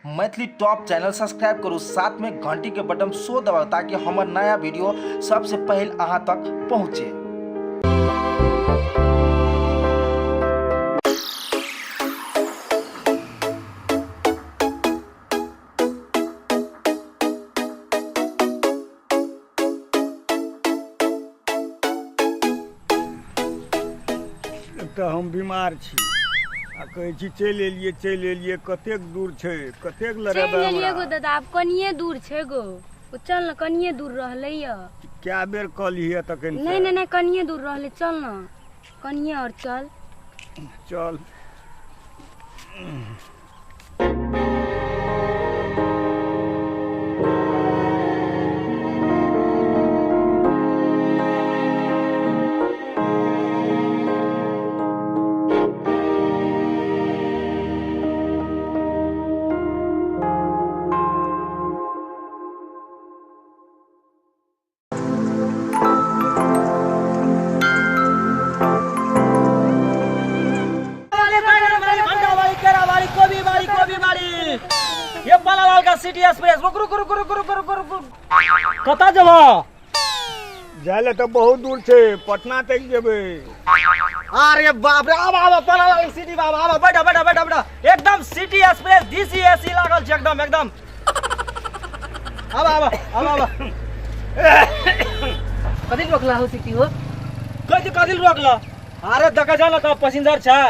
Maithili top channel subscribe करू, साथ में घंटी के बटन सो दबाउ ताकि हमर नया वीडियो सबसे पहले अहाँ तक पहुँचे। तऽ हम बीमार छी आ कहै छी चलि एलियै चलि एलियै, कतेक दूर छै, कतेक लड़ेबै? चलि एलियै गो हमरा दादा, आब कनिये दूर छै गो। ओ चल ने, कनिये दूर रहलै यऽ। कए बेर कहलियै तखन? नहि नहि नहि, कनिये दूर रहलै, चल ने कनिये और चल। चल। ये पालालाल का सिटी एक्सप्रेस, रुक रुक रुक रुक रुक रुक रुक रुक, कतऽ जेबह? जाय लए तऽ बहुत दूर छै, पटना तक जेबै। अरे बाप रे, आब आब पालालाल सिटी, बाब आब, बैठ बैठ बैठ बैठ, एकदम सिटी एक्सप्रेस डीसी एसी लागल छै एकदम एकदम। आब आब आब आब। कथी रोकला हो सिटी हो? कथी कथी रोकला? अरे देखा जा ना तऽ पैसेंजर छै।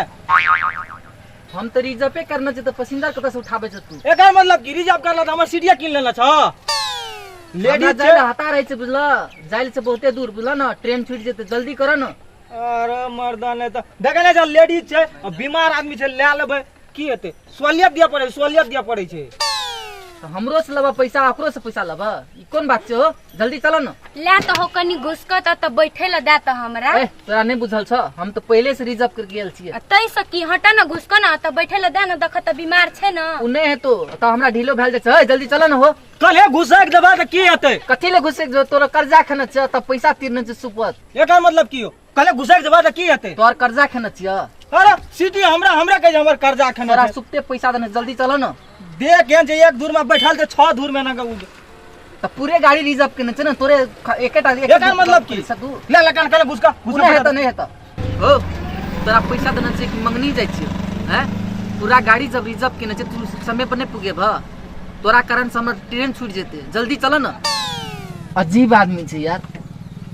हम तऽ रिजर्वे करना छै तऽ पैसेंजर कतऽ से उठाबै छ तू? एकर मतलब कि रिजर्व करला तऽ हमर सीटिया कीन लेना छ। लेडीज जाय ला हता रहै छै बुझल, जाय छै बहुते दूर बुझल न, ट्रेन छूटि जेतै, जल्दी कर न। अरे मर्दा नहि तऽ देखै नहि छ, लेडीज छै, बीमार आदमी छै, लए लेबै की हेतै? सहूलियत दिअ पड़ै, सहूलियत दिअ पड़ै छै। तऽ हमरो से लेबऽ पैसा, ओकरो से पैसा लेबऽ, ई कोन बात छै हो? जल्दी चल न। ले तऽ हो कनी घुसकत तऽ बैठे ला दे तऽ हमरा। ए तोरा नहि बुझल छ, हम तऽ पहिले से रिजर्व कर गेल छियै। आ तै से की, हटा न घुसक न तऽ बैठे ला दे न, देख तऽ बीमार छै न। उ नहि हेतो तऽ हमरा ढीलो भेल जाइ छै, जल्दी चल न हो। कल्हे घुसक देबा तऽ की हेतै? कथी ले घुसक जो, तोरा कर्जा खेने छ तऽ पैसा तीरने छै सुपत। एकर मतलब की हो? कल्हे घुसक देबा तऽ की हेतै? तोहर कर्जा खेने छियै। अरे सिटी हमरा हमरा कहै छै हमर कर्जा खेने तोरा छै। सुपते पैसा देने, जल्दी चल न। देख केहन छै, एक धूर में बैठल छै, 6 धूर में ना के तऽ पूरे गाड़ी रिजर्व केने छै ने तोरे एकेटा। एकर मतलब की? तू ले ले कान कल्हे घुसका उ नहि हेतौ, नहि हेतौ हो। तोरा पैसा देने छै कि मंगनी जाइ छियै? हैं, पूरा गाड़ी जब रिजर्व केने छै, तू समय पर नहि पुगेबह, तोरा कारण से हमर ट्रेन छूटि जेतै, जल्दी चल न। अजीब आदमी छै यार,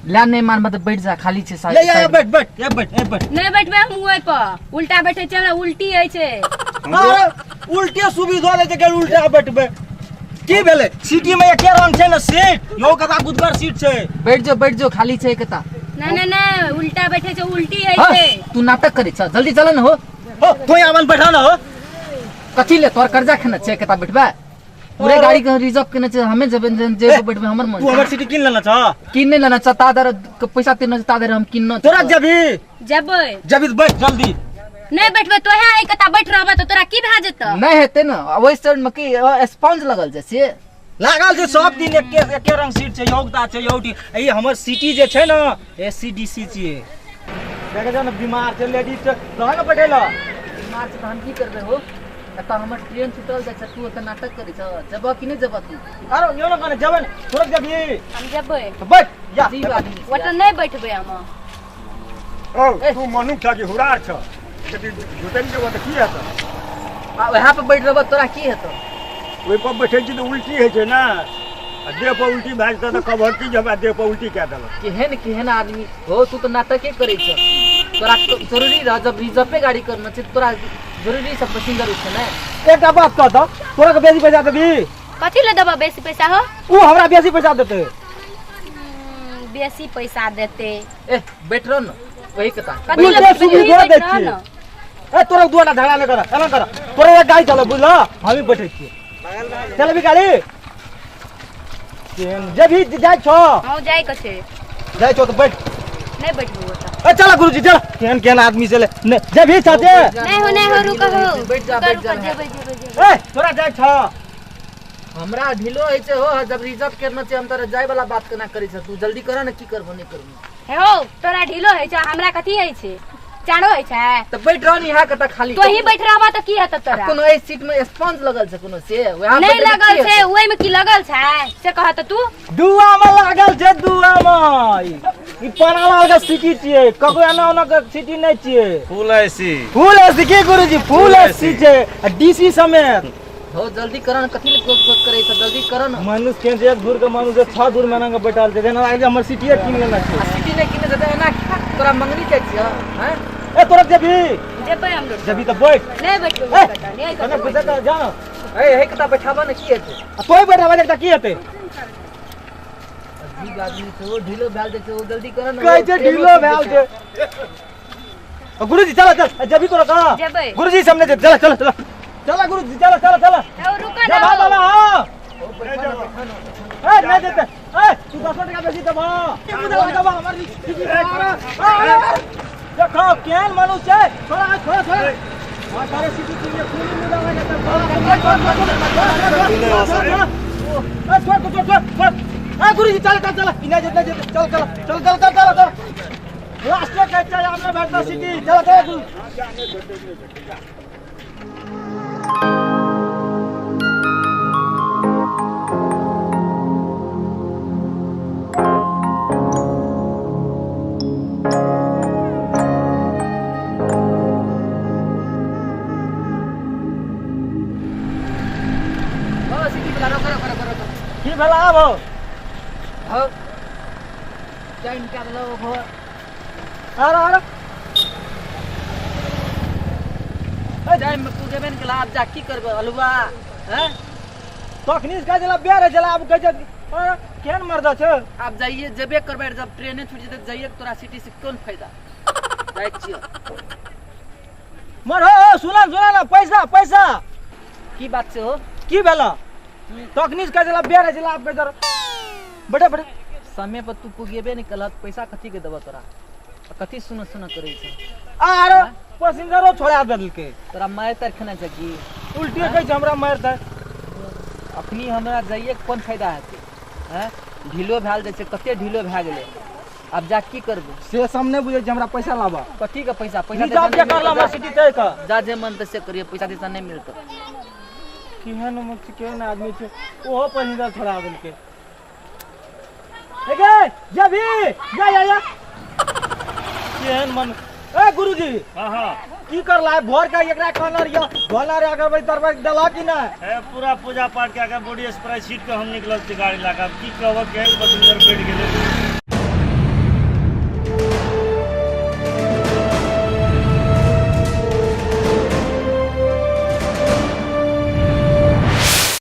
ले नहि मानबह तऽ बैठ जा, खाली छै ले या साइड। बैठ बैठ या बैठ या बैठ। नहि बैठबै हम ओहि पर, उल्टा बैठे छै, हमरा उल्टी होइ छै। अरे उल्टे सुविधा दै छै के उल्टा बैठबै की भेलै? सिटी में एके रंग छै ने सीट, यो कता गुदगर सीट छै। बैठ जो बैठ जो, खाली छै एकता। नहि नहि नहि, उल्टा बैठे छै, उल्टी होइ हाँ, छै। तू नाटक करै छ, जल्दी चल न हो। हो तू आवन बैठा न हो। कथी ले तोहर कर्जा खेने छै एकता बैठबै? पूरे गाड़ी के रिजर्व केने छै, हमे जेबै जे बैठबै हमर मन। तू हमर सीट कीन लेना छ? कीन नहि लेना छ, ता दर पैसा तीरने छै, ता दर हम कीनना। तोरा जबी जेबै जबी बैठ जल्दी। नहि बैठबै, तोहे एकता बैठ रहबै तऽ तोरा की भए जेतौ? नहि हेतै न, ओहि साइड में की स्पंज लगल छै से लागल छै। सब दिन एके एके रंग सीट छै, योगता छै योटी। ई हमर सिटी जे छै न एसीडीसी छियै। देखै छ ने बीमार छै, लेडीज छै, रह न बैठे ल। बीमार छै तऽ हम की करबै हो? एतऽ हमर ट्रेन छूटल जाइ छै, तू एतऽ नाटक करै छ, जेबह कि नहि जेबह तू? अरे यो न कहने जेबै न, तोरा जबी। हम जेबै। बैठ या। अजीब आदमी छै ओतऽ यार। नहि बैठबै हम। औ तू मनुख छ कि हुरार छ? यदि झुटनि जेबह तऽ की हेतौ? आ वएह पर बैठ रहबह तोरा की हेतौ? ओहि पर बैठै छी तऽ उल्टी होइ छै ने, आ देह पर उल्टी भए जेतौ तऽ कहबह की जे हमरा देह पर उल्टी कए देलक। केहन केहन आदमी हो, तू तऽ नाटके करै छ। तोरा जरूरी रह जब रिजर्वे गाड़ी करना छै, तोरा जरूरी सब पैसेंजर उठे ने। एकटा बात कह दऽ, तोरा के बेसी पैसा देबी? कथी ले देबऽ बेसी पैसा हो? उ हमरा बेसी पैसा देतै। बेसी पैसा देतै। ए बैठ रह न वही कता। कथी ले उल्टे बैठबै? सुविधा बैठ दै रह छियै। न। ए तोरा दुआरा झगड़ा नहि कर, एना कर, तोरा एक गाड़ी चल बुझल, हमही बैठै छियै। चलबी गाड़ी? जेबही जाइ छौ? हँ जाइ के छै। जाइ छौ तऽ बैठ। नहि बैठबै ओतऽ। ए चल गुरुजी चल, केहन केहन आदमी छै ले जेबही चाचे? नहि हो नहि हो, रुक हो। बैठ जा बैठ जा। जेबै जेबै जेबै। ए तोरा जाइ छौ? हमरा ढीलो होइ छै हो, जब रिजर्व करना छै हम तोरा जाय वाला बात केना करै छ? तू जल्दी कर न, की करबो नहि करबो। हे हो तोरा ढीलो होइ छै, हमरा कथी होइ छै? चारो होइ छै। त बैठ रह नी, इहा कता खाली। तो ही बैठ रहबा त की हेतौ तोरा? आ कोनो एहि सीट में स्पंज लगल छै कोनो से वएह नहीं लगल छै। ओहि में की लगल छै से कह त तू। दुआ में लागल छै, दुआ में। ई पनालाल के सिटी छियै, ककरो एना ओना के सिटी नहि छियै। फुल एसी, फुल एसी के गुरुजी, फुल एसी छै आ डीसी समेत। हो जल्दी कर न, कथी ले गोद गोद करै छै, जल्दी कर न। मनुष्य के जे एक दूर के मनुष्य 6 दूर में के बैठल छै, जेना लागै छै हमर सिटीए कीन लेने छै। आ सिटी नहि किने छै त एना तोरा मंगनी जाइ छियै हैं? ए तोरा जेबी? जेबै हमरो। जेबी त बैठ। नहि बैठबै, ए, नहि कने बुझै त जा। ए हे कता बैठाबा न, की हेतै? आ तोय बैठाबा त की हेतै? अजीब आदमी छै ओ, ढीलो भेल जाइ छै ओ, जल्दी कर न। कहै छै ढीलो भेल छै। गुरुजी चल चल, जेबी तोरा कहाँ? जेबै। गुरुजी सामने जे, चल चल चल चल गुरुजी, चल चल चल। ओ रुको जा ना। भाग बाबा। हां ए नहीं देते। ए तू 10 टका बेसी देबा, देबा हमर। देखो केहन मनुष्य छै। छोड़ा छोड़ा छोड़ा। हां तारे सिटी के खूनी मुदा लगे त ए छोड़ छोड़ छोड़ छोड़। ए गुरुजी चल चल चल, इना जेते जेते, चल चल चल चल चल चल चल। लास्ट के चल, हमने भेटता सिटी। चल चल गुरु। हो सिटी वाला, रोक रोक रोक रोक। की भेला आब? हो टाइम का देलौ हो। अरे अरे टाइम में पुगेबे ने केला, आब जा की करबै अलुआ हैं? तखनी से कहै छला बेर होइ छला, आब कहै छै अरे केहन मर्द छै। आब जाइए जेबे करबै, जब ट्रेने छूटि जेतै जाइए तोरा सिटी से कोन फायदा? जाइ छियै। मर हो, सुना सुना ना, पैसा पैसा। की बात छै हो? की भेला? तखनी से कहै छला बेर होइ छला, आब कहै छै बैठे बैठे। समय पर तू पुगेबे ने केलह, पैसा कथी के देबऽ तोरा? आ कथी सुन सुन करै छै? आरे पैसेंजरो छोड़ा देलकै। तोरा मारि तारि खेनाइ छै की? उल्टी कहै छै हमरा मारतै। अखनी हमरा जाइए के कोन फायदा हेतै हैं? ढीलो भेल जाइ छै, कते ढीलो भए गेलै, आब जा की करबै? से सब नहि बुझै छै, हमरा पैसा लाबऽ। कथी के पैसा? पैसा रिजर्व तैसा के नहि करला मिलतौ, हमरा सिटी तय के। जा जे मन तऽ से करियै, पैसा तैसा नहि मिलतौ। केहन मनुष्य, केहन आदमी छै, ओहो पैसेंजर छोड़ा देलकै। ए गे जेबी? जा जा जा। केहन मन। ए गुरुजी। हाँ हाँ। की करला भोर का? एकरा कहना रहियो भोला रे अगरबत्ती तरबत्ती देला कि नहि? ए पूरा पूजा पाठ कए के बॉडी स्प्रे छीट के हम निकलल छी गाड़ी लए के। आब की कहब, केहन पैसेंजर बैठ गेलै।